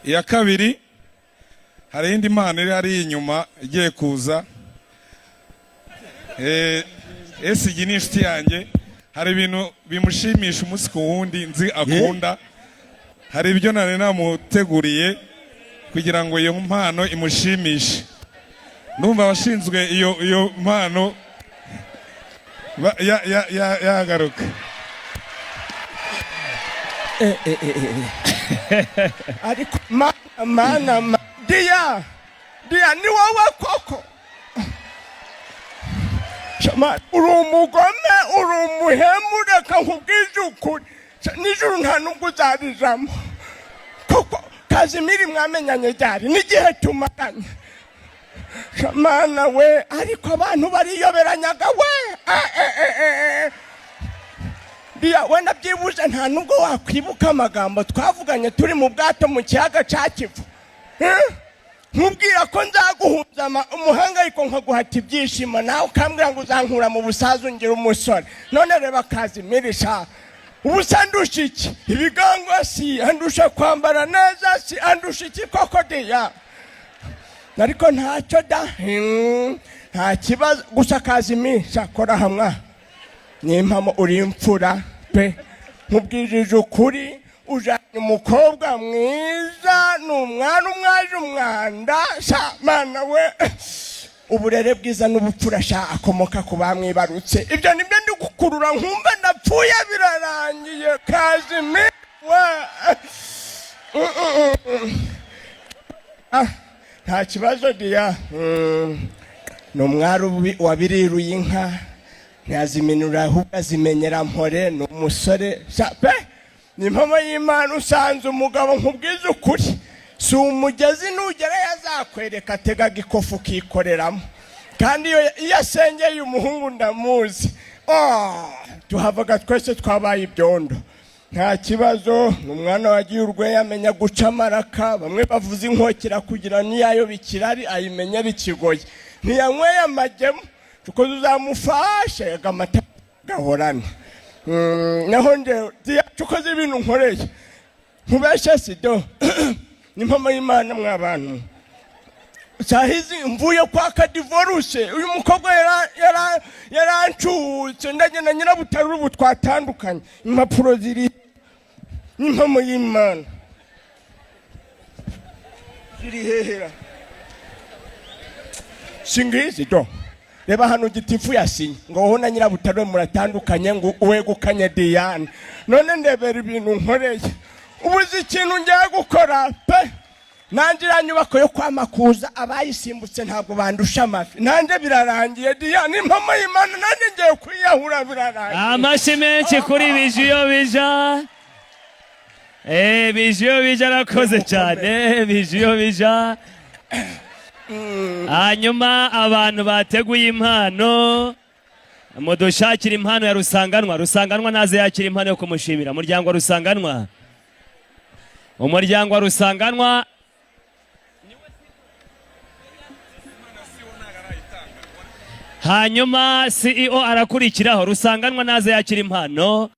Iya kabiri, hari indi mpano iri hariya inyuma igiye kuza. SG ni inshuti yanjye, hari ibintu bimushimisha umunsi ku wundi nzi akunda. Hari ibyo nari namuteguriye kugira ngo iyo mpano imushimishe. Ndumva abashinzwe iyo mpano yagaruka. Ariko mana, mana, Diya, Diya, ni wowe koko? Shama, uri umugome, uri umuhemu. Reka nkubwize ukuri. Nijoro nta nubwo uzarijamo koko. Kazimiri mwamenyanye ryari n'igihe tumaranye? Shamana we, ariko abantu bariyoberanyaga we. Eh, eh, eh, eh, eh. Diya, wenda byibuze nta nubwo wakwibuka amagambo twavuganye turi mu bwato mu kiyaga cya Kivu? Eh? Nkubwira ko nzaguhuza umuhangayiko, nkaguhata ibyishimo, nawe ukambwira ngo uzankura mu busaza ungira umusore. None reba Kazimirisha, ubu se andusha iki? Ibigango si andusha, kwambara neza si andusha iki koko, Diya? Ariko ntacyo da. Nta kibazo. Gusa Kazimisha, kora hamwa nimpamo, uri imfura pe. Nkubwirije ukuri, ujanye umukobwa mwiza, ni umwana umwaje umwanda. Sha mana we, uburere bwiza n'ubupfura sha akomoka ku bamwibarutse, ibyo nibyo ndi gukurura nkumva ndapfuye, birarangiye. Kazimi we. Ah, nta kibazo Diya. Ni umwari wabiriruye inka ntiyaziminura, ahubwo azimenyera mpore. Ni umusore sha pe, ni impamo y'Imana. Usanze umugabo, nkubwize ukuri, si umugezi, nugerayo azakwereka, atega ikofu ukikoreramo. Kandi iyo asengeye umuhungu ndamuzi. Oh, tuhavaga twese twabaye ibyondo. Nta kibazo, ni umwana wagiye urwenya, amenya guca amaraka. Bamwe bavuza inkokera kugira n'iyayo bikirari ayimenye ikigoyi. Ntiyanyweye amagemu kuko uzamufashe amata gahorane. Naho nje tukoze ibintu nkoreye, nkubeshe sido, ni impamo y'Imana. Mwa bantu, sahizi mvuye kwaka divorce. Uyu mukobwa yarancutse, ndagenda nyirabutari, ubu twatandukanye, impapuro ziri, n'impamo y'Imana, ziri hehera? Singizi do. Reba hano, gitifu yasinye ngo wowe na nyirabutare muratandukanye, ngo wegukanye Diyane. None ndebera ibintu nkoreye. Ubuze ikintu ngiye gukora pe. Nanjye iriya nyubako yo kwa Makuza abayisimbutse ntabwo bandusha amafi. Nanjye birarangiye, Diyane, impamo y'Imana, nanjye ngiye kwiyahura, birarangiye. Amashyi menshi kuri Bijiyobija. Bijiyobija arakoze cyane, Bijiyobija. Hanyuma abantu bateguye impano, mudushakira impano ya Rusanganwa. Rusanganwa naze yakira impano yo kumushimira. Umuryango wa Rusanganwa, umuryango wa Rusanganwa. Hanyuma CEO arakurikiraho. Rusanganwa naze yakira impano.